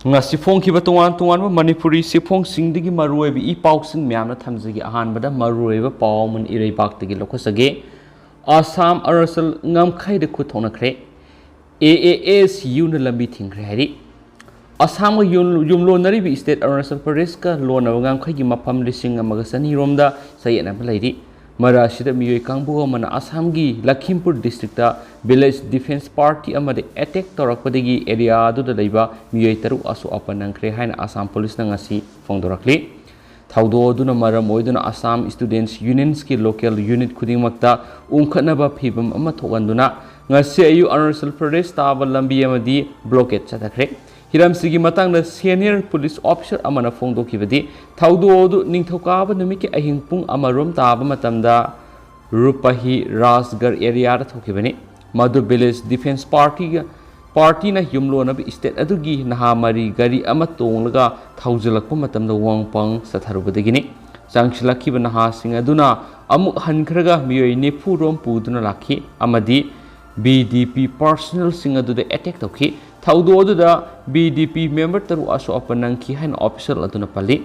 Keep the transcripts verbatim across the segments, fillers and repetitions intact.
ꯉꯁꯤ ꯐꯣꯡꯈꯤꯕ ꯇꯣꯉꯥꯟ ꯇꯣꯉꯥꯟꯕ ꯃꯅꯤꯄꯨꯔꯤ ꯆꯦꯐꯣꯡꯁꯤꯡꯗꯒꯤ ꯃꯔꯨꯑꯣꯏꯕ ꯏ ꯄꯥꯎꯁꯤꯡ ꯃꯌꯥꯝꯅ ꯊꯝꯖꯒꯦ꯫ ꯑꯍꯥꯟꯕꯗ ꯃꯔꯨꯑꯣꯏꯕ ꯄꯥꯎ ꯑꯃꯅ ꯏꯔꯩꯕꯥꯛꯇꯒꯤ ꯂꯧꯈꯠꯆꯒꯦ꯫ ꯑꯁꯥꯝ ꯑꯔꯨꯅꯥꯆꯜ ꯉꯝꯈꯩꯗ ꯈꯨꯠ ꯊꯣꯛꯅꯈ꯭ꯔꯦ꯫ ꯑꯦ ꯑꯦ ꯑꯦꯁ ꯌꯨꯅ ꯂꯝꯕꯤ ꯊꯤꯡꯈ꯭ꯔꯦ ꯍꯥꯏꯔꯤ꯫ ꯑꯁꯥꯝꯒ ꯌꯨꯝ-, ꯌꯨꯝꯂꯣꯟꯅꯔꯤꯕ state ꯑꯔꯨꯅꯥꯆꯜ ꯄ꯭ꯔꯗꯦꯁꯀ ꯂꯣꯟꯅꯕ ꯉꯝꯈꯩꯒꯤ ꯃꯐꯝ ꯂꯤꯁꯤꯡ ꯑꯃꯒ ꯆꯅꯤ ꯔꯣꯝꯗ ꯆꯌꯦꯠꯅꯕ ꯂꯩꯔꯤ꯫ ꯃꯔꯛ ꯑꯁꯤꯗ ꯃꯤꯑꯣꯏ ꯀꯥꯡꯕꯨ ꯑꯃꯅ ꯑꯁꯥꯝꯒꯤ ꯂꯈꯤꯝꯄꯨꯔ districtꯇ village defence party ꯑꯃꯗ attack ꯇꯧꯔꯛꯄꯗꯒꯤ area ꯑꯗꯨꯗ ꯂꯩꯕ ꯃꯤꯑꯣꯏ ꯇꯔꯨꯛ ꯑꯁꯣꯛ ꯑꯄꯟ ꯅꯪꯈ꯭ꯔꯦ ꯍꯥꯏꯅ ꯑꯁꯥꯝ ꯄꯨꯂꯤꯁꯅ ꯉꯁꯤ ꯐꯣꯡꯗꯣꯔꯛꯂꯤ꯫ ꯊꯧꯗꯣꯛ ꯑꯗꯨꯅ ꯃꯔꯝ ꯑꯣꯏꯗꯨꯅ ꯑꯁꯥꯝ students unionꯀꯤ local unit ꯈꯨꯗꯤꯡꯃꯛꯇ ꯎꯪꯈꯠꯅꯕ ꯐꯤꯕꯝ ꯑꯃ ꯊꯣꯛꯍꯟꯗꯨꯅ ꯉꯁꯤ ꯑꯌꯨꯛ ꯑꯔꯨꯅꯥꯆꯜ ꯄ꯭ꯔꯗꯦꯁ ꯇꯥꯕ ꯂꯝꯕꯤ ꯑꯃꯗꯤ blockade ꯆꯠꯊꯈ꯭ꯔꯦ꯫ ꯍꯤꯔꯝꯁꯤꯒꯤ ꯃꯇꯥꯡꯗ senior police officer ꯑꯃꯅ ꯐꯣꯡꯗꯣꯛꯈꯤꯕꯗꯤ, ꯊꯧꯗꯣꯛ ꯑꯗꯨ ꯅꯤꯡꯊꯧꯀꯥꯕ ꯅꯨꯃꯤꯠꯀꯤ ꯑꯍꯤꯡ ꯄꯨꯡ ꯑꯃꯔꯣꯝ ꯇꯥꯕ ꯃꯇꯝꯗ ꯔꯨꯄꯍꯤ ꯔꯥꯖꯒꯔ areaꯗ ꯊꯣꯛꯈꯤꯕꯅꯤ꯫ ꯃꯗꯨ village defence partyꯒ, partyꯅ ꯌꯨꯝꯂꯣꯟꯅꯕ state ꯑꯗꯨꯒꯤ ꯅꯍꯥ ꯃꯔꯤ ꯒꯥꯔꯤ ꯑꯃ ꯇꯣꯡꯂꯒ ꯊꯧꯖꯤꯜꯂꯛꯄ ꯃꯇꯝꯗ ꯋꯥꯡꯄꯪ ꯆꯠꯊꯔꯨꯕꯗꯒꯤꯅꯤ꯫ ꯆꯪꯁꯤꯜꯂꯛꯈꯤꯕ ꯅꯍꯥꯁꯤꯡ ꯑꯗꯨꯅ ꯑꯃꯨꯛ ꯍꯟꯈ꯭ꯔꯒ ꯃꯤꯑꯣꯏ ꯅꯤꯐꯨ ꯔꯣꯝ ꯄꯨꯗꯨꯅ ꯂꯥꯛꯈꯤ ꯑꯃꯗꯤ V D P personnelꯁꯤꯡ ꯑꯗꯨꯗ attack ꯇꯧꯈꯤ꯫ ꯊꯧꯗꯣꯛ ꯑꯗꯨꯗ V D P member ꯇꯔꯨꯛ ꯑꯁꯣꯛ ꯑꯄꯟ ꯅꯪꯈꯤ ꯍꯥꯏꯅ official ꯑꯗꯨꯅ ꯄꯜꯂꯤ꯫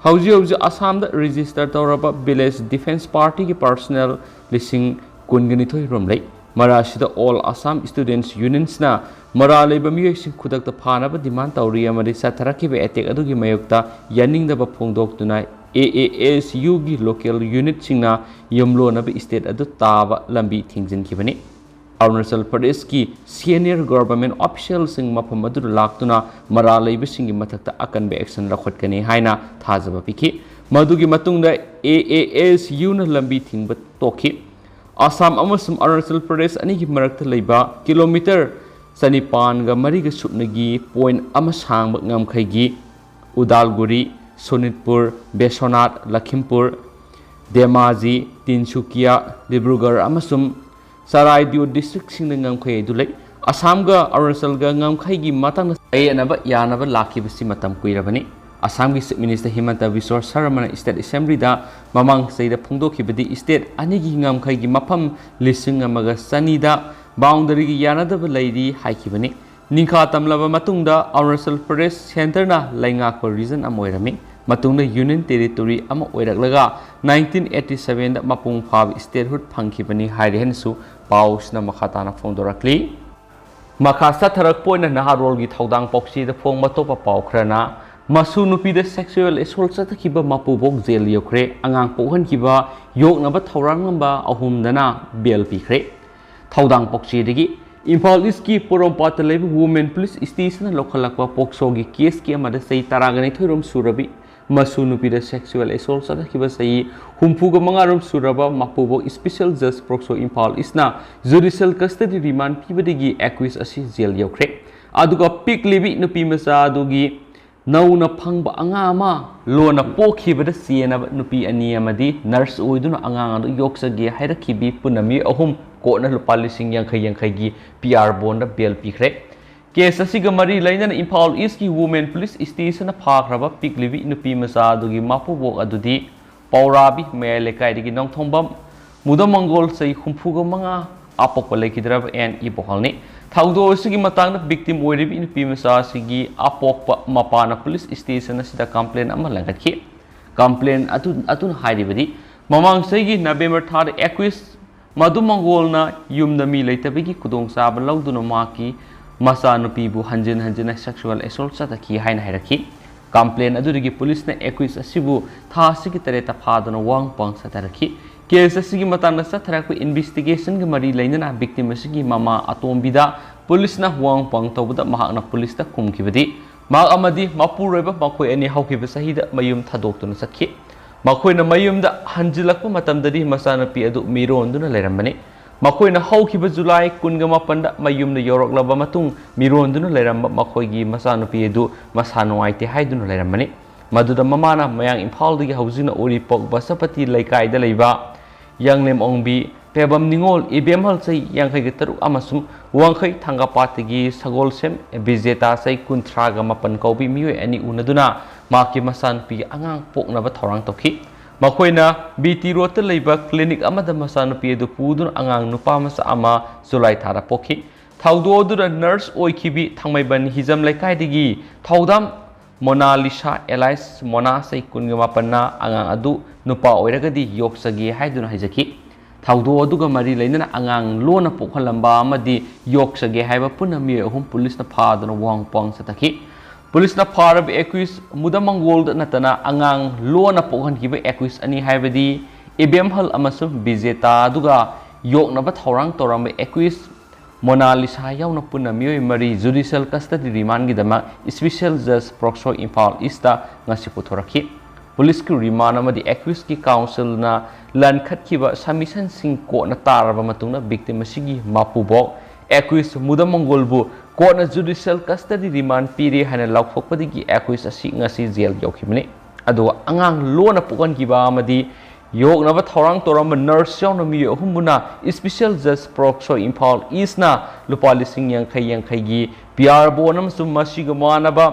ꯍꯧꯖꯤꯛ ꯍꯧꯖꯤꯛ ꯑꯁꯥꯝꯗ register ꯇꯧꯔꯕ village defence partyꯒꯤ personnel ꯂꯤꯁꯤꯡ ꯀꯨꯟꯒ ꯅꯤꯊꯣꯏ ꯔꯣꯝ ꯂꯩ꯫ ꯃꯔꯛ ꯑꯁꯤꯗ All Assam Students Unionsꯅ ꯃꯔꯥꯜ ꯂꯩꯕ ꯃꯤꯑꯣꯏꯁꯤꯡ ꯈꯨꯗꯛꯇ ꯐꯥꯅꯕ demand ꯇꯧꯔꯤ ꯑꯃꯗꯤ ꯆꯠꯊꯔꯛꯈꯤꯕ attack ꯑꯗꯨꯒꯤ ꯃꯥꯌꯣꯛꯇ ꯌꯥꯅꯤꯡꯗꯕ ꯐꯣꯡꯗꯣꯛꯇꯨꯅ A A S Uꯒꯤ local unitꯁꯤꯡꯅ ꯌꯨꯝꯂꯣꯟꯅꯕ state ꯑꯗꯨ ꯇꯥꯕ ꯂꯝꯕꯤ ꯊꯤꯡꯖꯤꯟꯈꯤꯕꯅꯤ꯫ ꯑꯔꯨꯅꯥꯆꯜ ꯄ꯭ꯔꯗꯦꯁꯀꯤ senior government officialꯁꯤꯡ ꯃꯐꯝ ꯑꯗꯨꯗ ꯂꯥꯛꯇꯨꯅ ꯃꯔꯥꯜ ꯂꯩꯕꯁꯤꯡꯒꯤ ꯃꯊꯛꯇ ꯑꯀꯟꯕ action ꯂꯧꯈꯠꯀꯅꯤ ꯍꯥꯏꯅ ꯊꯥꯖꯕ ꯄꯤꯈꯤ꯫ ꯃꯗꯨꯒꯤ ꯃꯇꯨꯡꯗ A A S Uꯅ ꯂꯝꯕꯤ ꯊꯤꯡꯕ ꯇꯣꯛꯈꯤ꯫ ꯑꯁꯥꯝ ꯑꯃꯁꯨꯡ ꯑꯔꯨꯅꯥꯆꯜ ꯄ꯭ꯔꯗꯦꯁ ꯑꯅꯤꯒꯤ ꯃꯔꯛꯇ ꯂꯩꯕ kilometre ꯆꯅꯤꯄꯥꯟꯒ ꯃꯔꯤꯒ ꯁꯨꯞꯅꯒꯤ point ꯑꯃ ꯁꯥꯡꯕ ꯉꯝꯈꯩꯒꯤ ꯎꯗꯥꯜꯒꯨꯔꯤ, ꯁꯣꯅꯤꯠꯄꯨꯔ, ꯕꯦꯁꯣꯅꯥꯠ, ꯂꯈꯤꯝꯄꯨꯔ, ꯙꯦꯃꯥꯖꯤ, ꯇꯤꯟꯁꯨꯀꯤꯌꯥ, ꯗꯤꯕ꯭ꯔꯨꯒꯔ ꯑꯃꯁꯨꯡ ꯆꯔꯥꯏꯗꯤꯌꯣ districtꯁꯤꯡꯗ ꯉꯝꯈꯩ ꯑꯗꯨ ꯂꯩ꯫ ꯑꯁꯥꯝꯒ ꯑꯔꯨꯅꯥꯆꯜꯒ ꯉꯝꯈꯩꯒꯤ ꯃꯇꯥꯡꯗ ꯆꯌꯦꯠꯅꯕ ꯌꯥꯅꯕ ꯂꯥꯛꯈꯤꯕꯁꯤ ꯃꯇꯝ ꯀꯨꯏꯔꯕꯅꯤ꯫ ꯑꯁꯥꯝꯒꯤ Chief Minister ꯍꯤꯃꯟꯇ ꯕꯤꯁ꯭ꯋ ꯁꯔꯃꯅ state assemblyꯗ ꯃꯃꯥꯡ ꯆꯍꯤꯗ ꯐꯣꯡꯗꯣꯛꯈꯤꯕꯗꯤ state ꯑꯅꯤꯒꯤ ꯉꯝꯈꯩꯒꯤ ꯃꯐꯝ ꯂꯤꯁꯤꯡ ꯑꯃꯒ ꯆꯅꯤꯗ boundaryꯒꯤ ꯌꯥꯅꯗꯕ ꯂꯩꯔꯤ ꯍꯥꯏꯈꯤꯕꯅꯤ꯫ ꯅꯤꯡꯈꯥ ꯇꯝꯂꯕ ꯃꯇꯨꯡꯗ ꯑꯔꯨꯅꯥꯆꯜ ꯄ꯭ꯔꯗꯦꯁ ꯁꯦꯟꯇꯔꯅ ꯂꯩꯉꯥꯛꯄ ꯔꯤꯖꯟ ꯑꯃ ꯑꯣꯏꯔꯝꯃꯤ꯫ ꯃꯇꯨꯡꯗ ꯌꯨꯅꯤꯌꯟ ꯇꯦꯔꯤꯇꯣꯔꯤ ꯑꯃ ꯑꯣꯏꯔꯛꯂꯒ ꯅꯥꯏꯟꯇꯤꯟ ꯑꯩꯠꯇꯤ ꯁꯚꯦꯟꯗ ꯃꯄꯨꯡ ꯐꯥꯕ ꯁ꯭ꯇꯦꯠꯍꯨꯗ ꯐꯪꯈꯤꯕꯅꯤ ꯍꯥꯏꯔꯤ ꯍꯥꯏꯅꯁꯨ ꯄꯥꯎꯁꯤꯅ ꯃꯈꯥ ꯇꯥꯅ ꯐꯣꯡꯗꯣꯔꯛꯂꯤ꯫ ꯃꯈꯥ ꯆꯠꯊꯔꯛꯄ ꯑꯣꯏꯅ ꯅꯍꯥꯔꯣꯜꯒꯤ ꯊꯧꯗꯥꯡ ꯄꯥꯎꯆꯦꯗ ꯐꯣꯡꯕ ꯑꯇꯣꯞꯄ ꯄꯥꯎ ꯈꯔꯅ, ꯃꯁꯨ ꯅꯨꯄꯤꯗ ꯁꯦꯛꯁꯨꯑꯦꯜ ꯑꯦꯁꯣꯜ ꯆꯠꯊꯈꯤꯕ ꯃꯄꯨꯕꯣꯛ ꯖꯦꯜ ꯌꯧꯈ꯭ꯔꯦ꯫ ꯑꯉꯥꯡ ꯄꯣꯛꯍꯟꯈꯤꯕ ꯌꯣꯛꯅꯕ ꯊꯧꯔꯥꯡꯂꯝꯕ ꯑꯍꯨꯝꯗꯅ ꯕꯦꯜ ꯄꯤꯈ꯭ꯔꯦ꯫ ꯊꯧꯗꯥꯡ ꯄꯥꯎꯆꯦꯗꯒꯤ, ꯏꯝꯐꯥꯜ ꯏꯁꯀꯤ ꯄꯣꯔꯣꯝꯄꯥꯠꯇ ꯂꯩꯕ ꯋꯨꯃꯦꯟ ꯄꯨꯂꯤꯁ ꯁ꯭ꯇꯦꯁꯟꯅ ꯂꯧꯈꯠꯂꯛꯄ ꯄꯣꯛꯁꯣꯒꯤ ꯀꯦꯁꯀꯤ ꯑꯃꯗ ꯆꯍꯤ ꯇꯔꯥꯒ ꯅꯤꯊꯣꯏꯔꯣꯝ ꯁꯨꯔꯕꯤ ꯃꯁꯨ ꯅꯨꯄꯤꯗ ꯁꯦꯛꯁꯨꯑꯦꯜ ꯑꯦꯁꯣꯜ ꯆꯠꯊꯈꯤꯕ ꯆꯍꯤ ꯍꯨꯝꯐꯨꯒ ꯃꯉꯥꯔꯣꯝ ꯁꯨꯔꯕ ꯃꯄꯨꯕꯣꯛ ꯏꯁꯄꯤꯁꯦꯜ ꯖꯁ ꯄꯣꯛꯁꯣ ꯏꯝꯐꯥꯜ ꯏꯁꯅ ꯖꯨꯗꯤꯁꯤꯌꯦꯜ ꯀꯁꯇꯗꯤ ꯔꯤꯃꯥꯟ ꯄꯤꯕꯗꯒꯤ ꯑꯦꯀ꯭ꯌꯨꯁ ꯑꯁꯤ ꯖꯦꯜ ꯌꯧꯈ꯭ꯔꯦ꯫ ꯑꯗꯨꯒ ꯄꯤꯛꯂꯤꯕꯤ ꯅꯨꯄꯤ ꯃꯆꯥ ꯑꯗꯨꯒꯤ ꯅꯧꯅ ꯐꯪꯕ ꯑꯉꯥꯡ ꯑꯃ ꯂꯣꯟꯅ ꯄꯣꯛꯈꯤꯕꯗ ꯆꯦꯟꯅꯕ ꯅꯨꯄꯤ ꯑꯅꯤ ꯑꯃꯗꯤ ꯅꯔꯁ ꯑꯣꯏꯗꯨꯅ ꯑꯉꯥꯡ ꯑꯗꯨ ꯌꯣꯛꯆꯒꯦ ꯍꯥꯏꯔꯛꯈꯤꯕꯤ ꯄꯨꯟꯅ ꯃꯤꯑꯣꯏ ꯑꯍꯨꯝ ꯀꯣꯔꯠꯅ ꯂꯨꯄꯥ ꯂꯤꯁꯤꯡ ꯌꯥꯡꯈꯩ ꯌꯥꯡꯈꯩꯒꯤ ꯄꯤ ꯑꯥꯔ ꯕꯣꯟꯗ ꯕꯦꯜ ꯄꯤꯈ꯭ꯔꯦ꯫ ꯀꯦꯁ ꯑꯁꯤꯒ ꯃꯔꯤ ꯂꯩꯅꯅ ꯏꯝꯐꯥꯜ ꯏꯁꯀꯤ ꯋꯨꯃꯦꯟ ꯄꯨꯂꯤꯁ ꯁ꯭ꯇꯦꯁꯟꯅ ꯐꯥꯈ꯭ꯔꯕ ꯄꯤꯛꯂꯤꯕꯤ ꯅꯨꯄꯤ ꯃꯆꯥ ꯑꯗꯨꯒꯤ ꯃꯄꯨꯕꯣꯛ ꯑꯗꯨꯗꯤ ꯄꯧꯔꯥꯕꯤ ꯃꯌꯥꯏ ꯂꯩꯀꯥꯏꯗꯒꯤ ꯅꯣꯡꯊꯣꯡꯕꯝ ꯃꯨꯗꯃꯪꯒꯣꯜ ꯆꯍꯤ ꯍꯨꯝꯐꯨꯒ ꯃꯉꯥ ꯑꯄꯣꯛꯄ ꯂꯩꯈꯤꯗ꯭ꯔꯕ ꯑꯦꯟ ꯏꯕꯣꯍꯜꯅꯤ꯫ ꯊꯧꯗꯣꯛ ꯑꯁꯤꯒꯤ ꯃꯇꯥꯡꯗ ꯚꯤꯛꯇꯤꯝ ꯑꯣꯏꯔꯤꯕꯤ ꯅꯨꯄꯤ ꯃꯆꯥ ꯑꯁꯤꯒꯤ ꯑꯄꯣꯛꯄ ꯃꯄꯥꯅ ꯄꯨꯂꯤꯁ ꯁ꯭ꯇꯦꯁꯟ ꯑꯁꯤꯗ ꯀꯝꯄ꯭ꯂꯦꯟ ꯑꯃ ꯂꯪꯒꯠꯈꯤ꯫ ꯀꯝꯄ꯭ꯂꯦꯟ ꯑꯗꯨ, ꯑꯗꯨꯅ ꯍꯥꯏꯔꯤꯕꯗꯤ, ꯃꯃꯥꯡ ꯆꯍꯤꯒꯤ ꯅꯕꯦꯝꯕꯔ ꯊꯥꯗ ꯑꯦꯀ꯭ꯌꯨꯁ ꯃꯗꯨ ꯃꯪꯒꯣꯜꯅ ꯌꯨꯝꯗ ꯃꯤ ꯂꯩꯇꯕꯒꯤ ꯈꯨꯗꯣꯡꯆꯥꯕ ꯂꯧꯗꯨꯅ ꯃꯍꯥꯛꯀꯤ ꯃꯆꯥꯅꯨꯄꯤꯕꯨ ꯍꯟꯖꯤꯟ ꯍꯟꯖꯤꯟꯅ ꯁꯦꯛꯁꯨꯑꯦꯜ ꯑꯦꯁꯣꯜ ꯆꯠꯊꯈꯤ ꯍꯥꯏꯅ ꯍꯥꯏꯔꯛꯈꯤ꯫ ꯀꯝꯄ꯭ꯂꯦꯟ ꯑꯗꯨꯗꯒꯤ ꯄꯨꯂꯤꯁꯅ ꯑꯦꯀ꯭ꯌꯨꯁ ꯑꯁꯤꯕꯨ ꯊꯥ ꯑꯁꯤꯒꯤ ꯇꯔꯦꯠꯇ ꯐꯥꯗꯨꯅ ꯋꯥꯍꯪ ꯄꯥꯎ ꯆꯠꯊꯔꯛꯈꯤ꯫ ꯀꯦꯁ ꯑꯁꯤꯒꯤ ꯃꯇꯥꯡꯗ ꯆꯠꯊꯔꯛꯄ ꯏꯟꯚꯦꯁꯇꯤꯒꯦꯁꯟꯒ ꯃꯔꯤ ꯂꯩꯅꯅ ꯚꯤꯛꯇꯤꯝ ꯑꯁꯤꯒꯤ ꯃꯃꯥ ꯑꯇꯣꯝꯕꯤꯗ ꯄꯨꯂꯤꯁꯅ ꯋꯥꯍꯪ ꯄꯥꯎ ꯇꯧꯕꯗ ꯃꯍꯥꯛꯅ ꯄꯨꯂꯤꯁꯇ ꯈꯨꯝꯈꯤꯕꯗꯤ, ꯃꯍꯥꯛ ꯑꯃꯗꯤ ꯃꯄꯨꯔꯣꯏꯕ ꯃꯈꯣꯏ ꯑꯅꯤ ꯍꯧꯈꯤꯕ ꯆꯍꯤꯗ ꯃꯌꯨꯝ ꯊꯥꯗꯣꯛꯇꯨꯅ ꯆꯠꯈꯤ꯫ ꯃꯈꯣꯏꯅ ꯃꯌꯨꯝꯗ ꯍꯟꯖꯤꯜꯂꯛꯄ ꯃꯇꯝꯗꯗꯤ ꯃꯆꯥꯅꯨꯄꯤ ꯑꯗꯨ ꯃꯤꯔꯣꯟꯗꯨꯅ ꯂꯩꯔꯝꯕꯅꯤ꯫ ꯃꯈꯣꯏꯅ ꯍꯧꯈꯤꯕ ꯖꯨꯂꯥꯏ ꯀꯨꯟꯒ ꯃꯥꯄꯟꯗ ꯃꯌꯨꯝꯗ ꯌꯧꯔꯛꯂꯕ ꯃꯇꯨꯡ ꯃꯤꯔꯣꯟꯗꯨꯅ ꯂꯩꯔꯝꯕ ꯃꯈꯣꯏꯒꯤ ꯃꯆꯥꯅꯨꯄꯤ ꯑꯗꯨ ꯃꯁꯥ ꯅꯨꯡꯉꯥꯏꯇꯦ ꯍꯥꯏꯗꯨꯅ ꯂꯩꯔꯝꯕꯅꯤ꯫ ꯃꯗꯨꯗ ꯃꯃꯥꯅ ꯃꯌꯥꯡ ꯏꯝꯐꯥꯜꯗꯒꯤ ꯍꯧꯖꯤꯛꯅ ꯎꯔꯤꯄꯣꯛ ꯕꯁꯄꯇꯤ ꯂꯩꯀꯥꯏꯗ ꯂꯩꯕ ꯌꯥꯡꯂꯦꯝ ꯑꯣꯡꯕꯤ, ꯄꯦꯕꯝ ꯅꯤꯉꯣꯜ, ꯏꯕꯦꯝꯍꯜ ꯆꯍꯤ ꯌꯥꯡꯈꯩꯒ ꯇꯔꯨꯛ ꯑꯃꯁꯨꯡ ꯋꯥꯡꯈꯩ ꯊꯥꯡꯒꯄꯥꯠꯇꯒꯤ ꯁꯒꯣꯜꯁꯦꯝ ꯕꯤꯖꯦꯇꯥ ꯆꯍꯤ ꯀꯨꯟꯊ꯭ꯔꯥꯒ ꯃꯥꯄꯟ ꯀꯧꯕꯤ ꯃꯤꯑꯣꯏ ꯑꯅꯤ ꯎꯅꯗꯨꯅ ꯃꯍꯥꯛꯀꯤ ꯃꯆꯥꯅꯨꯄꯤꯒꯤ ꯑꯉꯥꯡ ꯄꯣꯛꯅꯕ ꯊꯧꯔꯥꯡ ꯇꯧꯈꯤ꯫ ꯃꯈꯣꯏꯅ ꯕꯤ ꯇꯤ ꯔꯣꯗꯇ ꯂꯩꯕ ꯀ꯭ꯂꯤꯅꯤꯛ ꯑꯃꯗ ꯃꯆꯥꯅꯨꯄꯤ ꯑꯗꯨ ꯄꯨꯗꯨꯅ ꯑꯉꯥꯡ ꯅꯨꯄꯥ ꯃꯆꯥ ꯑꯃ ꯖꯨꯂꯥꯏ ꯊꯥꯗ ꯄꯣꯛꯈꯤ꯫ ꯊꯧꯗꯣꯛ ꯑꯗꯨꯗ ꯅꯔꯁ ꯑꯣꯏꯈꯤꯕꯤ ꯊꯥꯡꯃꯩꯕꯟ ꯍꯤꯖꯝ ꯂꯩꯀꯥꯏꯗꯒꯤ ꯊꯧꯗꯥꯝ ꯃꯣꯅꯥꯂꯤꯁꯥ alias ꯃꯣꯅꯥ ꯆꯍꯤ ꯀꯨꯟꯒ ꯃꯥꯄꯟꯅ ꯑꯉꯥꯡ ꯑꯗꯨ ꯅꯨꯄꯥ ꯑꯣꯏꯔꯒꯗꯤ ꯌꯣꯛꯆꯒꯦ ꯍꯥꯏꯗꯨꯅ ꯍꯥꯏꯖꯈꯤ꯫ ꯊꯧꯗꯣꯛ ꯑꯗꯨꯒ ꯃꯔꯤ ꯂꯩꯅꯅ ꯑꯉꯥꯡ ꯂꯣꯟꯅ ꯄꯣꯛꯍꯜꯂꯝꯕ ꯑꯃꯗꯤ ꯌꯣꯛꯆꯒꯦ ꯍꯥꯏꯕ ꯄꯨꯟꯅ ꯃꯤꯑꯣꯏ ꯑꯍꯨꯝ ꯄꯨꯂꯤꯁꯅ ꯐꯥꯗꯨꯅ ꯋꯥꯍꯪ ꯄꯨꯋꯥꯡ ꯆꯠꯊꯈꯤ꯫ ꯄꯨꯂꯤꯁꯅ ꯐꯥꯔꯕ accused ꯃꯨꯗꯥ ꯃꯪꯒꯣꯜꯗ ꯅꯠꯇꯅ ꯑꯉꯥꯡ ꯂꯣꯟꯅ ꯄꯣꯛꯍꯟꯈꯤꯕ accused ꯑꯅꯤ ꯍꯥꯏꯕꯗꯤ ꯏꯕꯦꯝꯍꯜ ꯑꯃꯁꯨꯡ ꯕꯤꯖꯦꯇꯥ ꯑꯗꯨꯒ ꯌꯣꯛꯅꯕ ꯊꯧꯔꯥꯡ ꯇꯧꯔꯝꯕ accused ꯃꯣꯅꯥꯂꯤꯁꯥ ꯌꯥꯎꯅ ꯄꯨꯟꯅ ꯃꯤꯑꯣꯏ ꯃꯔꯤ judicial custody remand ꯒꯤꯗꯃꯛ Special Judge POCSO Imphal East ꯉꯁꯤ ꯄꯨꯊꯣꯔꯛꯈꯤ꯫ ꯄꯨꯂꯤꯁꯀꯤ remand ꯑꯃꯗꯤ accused ꯀꯤ counsel ꯅ ꯂꯟꯈꯠꯈꯤꯕ submission ꯁꯤꯡ ꯀꯣꯔꯠꯅ ꯇꯥꯔꯕ ꯃꯇꯨꯡꯗ victim ꯑꯁꯤꯒꯤ ꯃꯄꯨꯕꯣꯛ accused ꯃꯨꯗꯥ ꯃꯪꯒꯣꯜꯕꯨ ꯀꯣꯔꯠꯅ judicial custody remand ꯄꯤꯔꯦ ꯍꯥꯏꯅ ꯂꯥꯎꯊꯣꯛꯄꯗꯒꯤ accused ꯑꯁꯤ ꯉꯁꯤ ꯖꯦꯜ ꯌꯧꯈꯤꯕꯅꯤ꯫ ꯑꯗꯨꯒ ꯑꯉꯥꯡ ꯂꯣꯟꯅ ꯄꯣꯛꯍꯟꯈꯤꯕ ꯑꯃꯗꯤ ꯌꯣꯛꯅꯕ ꯊꯧꯔꯥꯡ ꯇꯧꯔꯝꯕ ꯅꯔꯁ ꯌꯥꯎꯅ ꯃꯤꯑꯣꯏ ꯑꯍꯨꯝꯕꯨꯅ Special Judge ꯄꯣꯛꯁꯣ ꯏꯝꯐꯥꯜ ꯏꯁꯅ ꯂꯨꯄꯥ ꯂꯤꯁꯤꯡ ꯌꯥꯡꯈꯩ ꯌꯥꯡꯈꯩꯒꯤ PR bond ꯑꯃꯁꯨꯡ ꯃꯁꯤꯒ ꯃꯥꯟꯅꯕ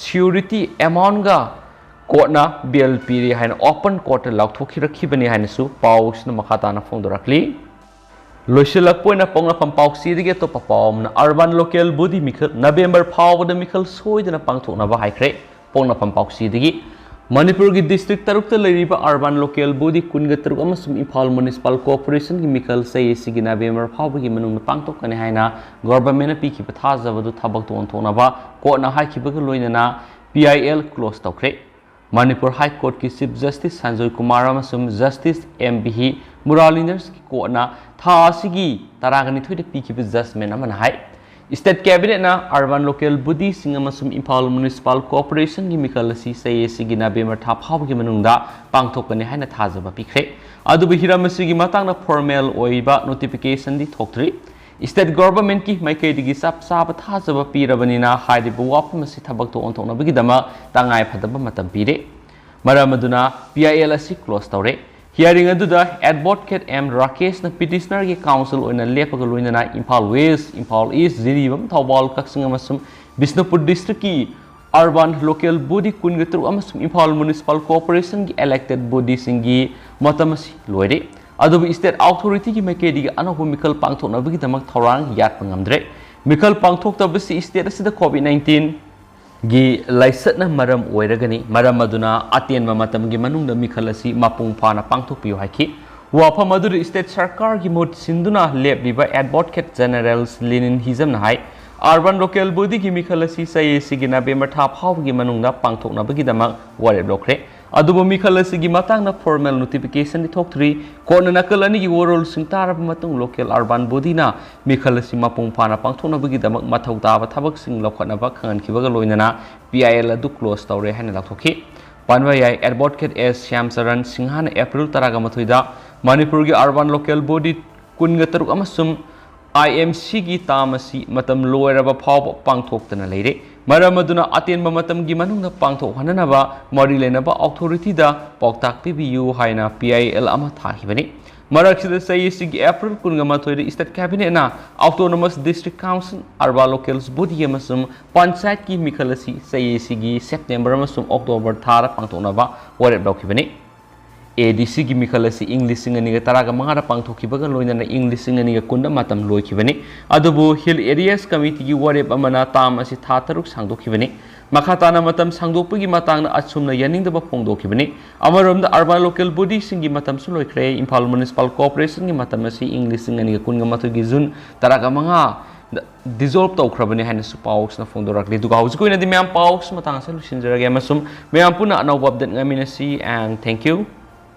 surety amount ꯒ ꯀꯣꯔꯠꯅ bail ꯄꯤꯔꯦ ꯍꯥꯏꯅ open court ꯇ ꯂꯥꯎꯊꯣꯛꯈꯤꯔꯛꯈꯤꯕꯅꯤ ꯍꯥꯏꯅꯁꯨ ꯄꯥꯎꯁꯤꯅ ꯃꯈꯥ ꯇꯥꯅ ꯐꯣꯡꯗꯣꯔꯛꯂꯤ꯫ ꯂꯣꯏꯁꯤꯜꯂꯛꯄ ꯑꯣꯏꯅ ꯄꯣꯛꯅꯐꯝ ꯄꯥꯎꯆꯦꯗꯒꯤ ꯑꯇꯣꯞꯄ ꯄꯥꯎ ꯑꯃꯅ Urban Local Body ꯃꯤꯈꯜ November ꯐꯥꯎꯕꯗ ꯃꯤꯈꯜ ꯁꯣꯏꯗꯅ ꯄꯥꯡꯊꯣꯛꯅꯕ ꯍꯥꯏꯈ꯭ꯔꯦ꯫ ꯄꯣꯛꯅꯐꯝ ꯄꯥꯎꯆꯦꯗꯒꯤ ꯃꯅꯤꯄꯨꯔꯒꯤ district ꯇꯔꯨꯛꯇ ꯂꯩꯔꯤꯕ Urban Local Body ꯀꯨꯟꯒ ꯇꯔꯨꯛ ꯑꯃꯁꯨꯡ ꯏꯝꯐꯥꯜ Municipal Corporation ꯒꯤ ꯃꯤꯈꯜꯁꯦ ꯁꯤꯒꯤ November ꯐꯥꯎꯕꯒꯤ ꯃꯅꯨꯡꯗ ꯄꯥꯡꯊꯣꯛꯀꯅꯤ ꯍꯥꯏꯅ government ꯅ ꯄꯤꯈꯤꯕ ꯊꯥꯖꯕꯗꯨ ꯊꯕꯛꯇ ꯑꯣꯟꯊꯣꯛꯅꯕ ꯀꯣꯔꯠꯅ ꯍꯥꯏꯈꯤꯕꯒ ꯂꯣꯏꯅꯅ PIL close ꯇꯧꯈ꯭ꯔꯦ꯫ ꯃꯅꯤꯄꯨꯔ High Court ꯀꯤ Chief Justice ꯁꯟꯖꯣꯏ ꯀꯨꯃꯥꯔ ꯑꯃꯁꯨꯡ Justice M Bihi ꯃꯨꯔꯥꯂꯤꯅꯔꯁꯀꯤ ꯀꯣꯔꯠꯅ ꯊꯥ ꯑꯁꯤꯒꯤ ꯇꯔꯥꯒ ꯅꯤꯊꯣꯏꯗ ꯄꯤꯈꯤꯕ judgment ꯑꯃꯅ ꯍꯥꯏ, State Cabinet ꯅ Urban Local Body ꯁꯤꯡ ꯑꯃꯁꯨꯡ ꯏꯝꯐꯥꯜ Municipal Corporation ꯒꯤ ꯃꯤꯈꯜ ꯑꯁꯤ ꯆꯍꯤ ꯑꯁꯤꯒꯤ November ꯊꯥ ꯐꯥꯎꯕꯒꯤ ꯃꯅꯨꯡꯗ ꯄꯥꯡꯊꯣꯛꯀꯅꯤ ꯍꯥꯏꯅ ꯊꯥꯖꯕ ꯄꯤꯈ꯭ꯔꯦ꯫ ꯑꯗꯨꯕꯨ ꯍꯤꯔꯝ ꯑꯁꯤꯒꯤ ꯃꯇꯥꯡꯗ formal ꯑꯣꯏꯕ notification ꯗꯤ ꯊꯣꯛꯇ꯭ꯔꯤ꯫ State government ꯀꯤ ꯃꯥꯏꯀꯩꯗꯒꯤ ꯆꯞ ꯆꯥꯕ ꯊꯥꯖꯕ ꯄꯤꯔꯕꯅꯤꯅ ꯍꯥꯏꯔꯤꯕ ꯋꯥꯐꯝ ꯑꯁꯤ ꯊꯕꯛꯇ ꯑꯣꯟꯊꯣꯛꯅꯕꯒꯤꯗꯃꯛ ꯇꯉꯥꯏ ꯐꯗꯕ ꯃꯇꯝ ꯄꯤꯔꯦ꯫ ꯃꯔꯝ ꯑꯗꯨꯅ PIL ꯑꯁꯤ close ꯇꯧꯔꯦ꯫ Hearing ꯑꯗꯨꯗ Advocate M ꯔꯥꯀꯦꯁꯅ petitioner ꯒꯤ counsel ꯑꯣꯏꯅ ꯂꯦꯞꯄꯒ ꯂꯣꯏꯅꯅ ꯏꯝꯐꯥꯜ West, ꯏꯝꯐꯥꯜ East, ꯖꯤꯔꯤꯕꯥꯝ, ꯊꯧꯕꯥꯜ, ꯀꯛꯆꯤꯡ ꯑꯃꯁꯨꯡ ꯕꯤꯁꯅꯨꯄꯨꯔ district ꯀꯤ Urban Local Body ꯀꯨꯟꯒ ꯇꯔꯨꯛ ꯑꯃꯁꯨꯡ ꯏꯝꯐꯥꯜ Municipal Corporation ꯒꯤ elected body ꯁꯤꯡꯒꯤ ꯃꯇꯝ ꯑꯁꯤ ꯂꯣꯏꯔꯦ꯫ ꯑꯗꯨꯕꯨ state authority ꯒꯤ ꯃꯥꯏꯀꯩꯗꯒꯤ ꯑꯅꯧꯕ ꯃꯤꯈꯜ ꯄꯥꯡꯊꯣꯛꯅꯕꯒꯤꯗꯃꯛ ꯊꯧꯔꯥꯡ ꯌꯥꯠꯄ ꯉꯝꯗ꯭ꯔꯦ꯫ ꯃꯤꯈꯜ ꯄꯥꯡꯊꯣꯛꯇꯕꯁꯤ state ꯑꯁꯤꯗ COVID nineteen ꯒꯤ ꯂꯥꯏꯆꯠꯅ ꯃꯔꯝ ꯑꯣꯏꯔꯒꯅꯤ꯫ ꯃꯔꯝ ꯑꯗꯨꯅ ꯑꯇꯦꯟꯕ ꯃꯇꯝꯒꯤ ꯃꯅꯨꯡꯗ ꯃꯤꯈꯜ ꯑꯁꯤ ꯃꯄꯨꯡ ꯐꯥꯅ ꯄꯥꯡꯊꯣꯛꯄꯤꯌꯨ ꯍꯥꯏꯈꯤ꯫ ꯋꯥꯐꯝ ꯑꯗꯨꯗ state ꯁꯔꯀꯥꯔꯒꯤ ꯃꯍꯨꯠ ꯁꯤꯟꯗꯨꯅ ꯂꯦꯞꯂꯤꯕ Advocate General ꯂꯤꯅꯤꯟ ꯍꯤꯖꯝꯅ ꯍꯥꯏ, urban local body ꯒꯤ ꯃꯤꯈꯜ ꯑꯁꯤ ꯆꯍꯤ ꯑꯁꯤꯒꯤ November ꯊꯥ ꯐꯥꯎꯕꯒꯤ ꯃꯅꯨꯡꯗ ꯄꯥꯡꯊꯣꯛꯅꯕꯒꯤꯗꯃꯛ ꯋꯥꯔꯦꯞ ꯂꯧꯈ꯭ꯔꯦ꯫ ꯑꯗꯨꯕꯨ ꯃꯤꯈꯜ ꯑꯁꯤꯒꯤ ꯃꯇꯥꯡꯗ formal notification ꯗꯤ ꯊꯣꯛꯇ꯭ꯔꯤ꯫ ꯀꯣꯔꯠꯅ ꯅꯥꯀꯜ ꯑꯅꯤꯒꯤ ꯋꯥꯔꯣꯜꯁꯤꯡ ꯇꯥꯔꯕ ꯃꯇꯨꯡ local urban body ꯅ ꯃꯤꯈꯜ ꯑꯁꯤ ꯃꯄꯨꯡ ꯐꯥꯅ ꯄꯥꯡꯊꯣꯛꯅꯕꯒꯤꯗꯃꯛ ꯃꯊꯧ ꯇꯥꯕ ꯊꯕꯛꯁꯤꯡ ꯂꯧꯈꯠꯅꯕ ꯈꯪꯍꯟꯈꯤꯕꯒ ꯂꯣꯏꯅꯅ P I L ꯑꯗꯨ close ꯇꯧꯔꯦ ꯍꯥꯏꯅ ꯂꯥꯎꯊꯣꯛꯈꯤ꯫ ꯄꯟꯕ ꯌꯥꯏ, Advocate ꯑꯦꯁ ꯁ꯭ꯌꯥꯝꯆꯔꯟ ꯁꯤꯡꯍꯅ April ꯇꯔꯥꯒ ꯃꯥꯊꯣꯏꯗ ꯃꯅꯤꯄꯨꯔꯒꯤ urban local body ꯀꯨꯟꯒ ꯇꯔꯨꯛ ꯑꯃꯁꯨꯡ I M C ꯒꯤ term ꯑꯁꯤ ꯃꯇꯝ ꯂꯣꯏꯔꯕ ꯐꯥꯎꯕ ꯄꯥꯡꯊꯣꯛꯇꯅ ꯂꯩꯔꯦ꯫ ꯃꯔꯝ ꯑꯗꯨꯅ ꯑꯇꯦꯟꯕ ꯃꯇꯝꯒꯤ ꯃꯅꯨꯡꯗ ꯄꯥꯡꯊꯣꯛꯍꯟꯅꯅꯕ ꯃꯔꯤ ꯂꯩꯅꯕ authority ꯗ ꯄꯥꯎꯇꯥꯛ ꯄꯤꯕꯤꯌꯨ ꯍꯥꯏꯅ P I L ꯑꯃ ꯊꯥꯈꯤꯕꯅꯤ꯫ ꯃꯔꯛꯁꯤꯗ ꯆꯍꯤ ꯑꯁꯤꯒꯤ April ꯀꯨꯟꯒ ꯃꯥꯊꯣꯏꯗ state cabinet ꯅ Autonomous District Council, urban local body ꯑꯃꯁꯨꯡ ꯄꯟꯆꯥꯌꯠꯀꯤ ꯃꯤꯈꯜ ꯑꯁꯤ ꯆꯍꯤ ꯑꯁꯤꯒꯤ September ꯑꯃꯁꯨꯡ October ꯊꯥꯗ ꯄꯥꯡꯊꯣꯛꯅꯕ ꯋꯥꯔꯦꯞ ꯂꯧꯈꯤꯕꯅꯤ꯫ A D C ꯒꯤ ꯃꯤꯈꯜ ꯑꯁꯤ ꯏꯪ ꯂꯤꯁꯤꯡ ꯑꯅꯤꯒ ꯇꯔꯥꯒ ꯃꯉꯥꯗ ꯄꯥꯡꯊꯣꯛꯈꯤꯕꯒ ꯂꯣꯏꯅꯅ ꯏꯪ ꯂꯤꯁꯤꯡ ꯑꯅꯤꯒ ꯀꯨꯟꯗ ꯃꯇꯝ ꯂꯣꯏꯈꯤꯕꯅꯤ꯫ ꯑꯗꯨꯕꯨ Hill Areas Committee ꯒꯤ ꯋꯥꯔꯦꯞ ꯑꯃꯅ term ꯑꯁꯤ ꯊꯥ ꯇꯔꯨꯛ ꯁꯥꯡꯗꯣꯛꯈꯤꯕꯅꯤ꯫ ꯃꯈꯥ ꯇꯥꯅ ꯃꯇꯝ ꯁꯥꯡꯗꯣꯛꯄꯒꯤ ꯃꯇꯥꯡꯗ ꯑꯁꯨꯝꯅ ꯌꯥꯅꯤꯡꯗꯕ ꯐꯣꯡꯗꯣꯛꯈꯤꯕꯅꯤ꯫ ꯑꯃꯔꯣꯝꯗ urban local body ꯁꯤꯡꯒꯤ ꯃꯇꯝꯁꯨ ꯂꯣꯏꯈ꯭ꯔꯦ꯫ Imphal Municipal Corporation ꯒꯤ ꯃꯇꯝ ꯑꯁꯤ ꯏꯪ ꯂꯤꯁꯤꯡ ꯑꯅꯤꯒ ꯀꯨꯟꯒ ꯃꯥꯊꯣꯏꯒꯤ June ꯇꯔꯥꯒ ꯃꯉꯥꯗ dissolve ꯇꯧꯈ꯭ꯔꯕꯅꯤ ꯍꯥꯏꯅꯁꯨ ꯄꯥꯎꯁꯤꯅ ꯐꯣꯡꯗꯣꯔꯛꯂꯤ꯫ ꯑꯗꯨꯒ ꯍꯧꯖꯤꯛꯀꯤ ꯑꯣꯏꯅꯗꯤ ꯃꯌꯥꯝ ꯄꯥꯎꯁꯤ ꯃꯇꯥꯡ ꯑꯁꯤꯗ ꯂꯣꯏꯁꯤꯟꯖꯔꯒꯦ ꯑꯃꯁꯨꯡ ꯃꯌꯥꯝ ꯄꯨꯟꯅ ꯑꯅꯧꯕ update ꯉꯥꯏꯃꯤꯟꯅꯁꯤ, and thank you꯫